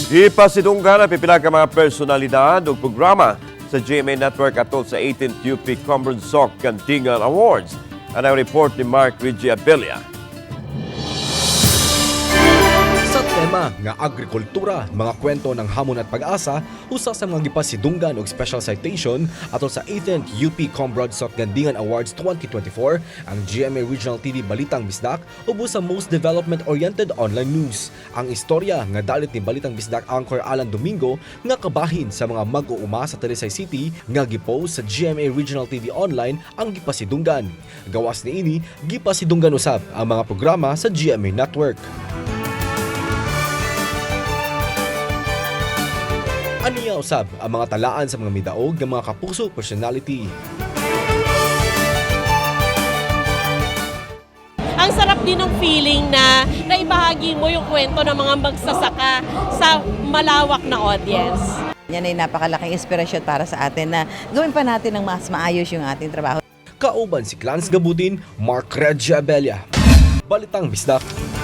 Gipasidunggan ang pipila ka mga personalidad ug programa sa GMA Network atol sa 18th UP Comrade Gandingan Awards. Ang report ni Mark Reggie Abella. Sa tema nga agrikultura, mga kwento ng hamon at pag-asa, usa sa mga gipasidunggan og special citation atol sa 18th UP Comrade Gandingan Awards 2024 ang GMA Regional TV Balitang Bisdak ubos sa most development-oriented online news. Ang istorya nga dalit ni Balitang Bisdak anchor Alan Domingo nga kabahin sa mga mag-uuma sa Talisay City nga gipost sa GMA Regional TV Online ang gipasidunggan. Gawas niini, gipasidunggan usab ang mga programa sa GMA Network. Aniya usab ang mga talaan sa mga midaog ng mga kapuso personality. Ang sarap din ng feeling na naibahagi mo yung kwento ng mga magsasaka sa malawak na audience. Yan ay napakalaking inspirasyon para sa atin na gawin pa natin ng mas maayos yung ating trabaho. Kauban si Clans Gabutin, Mark Regia Abella. Balitang Bisdak.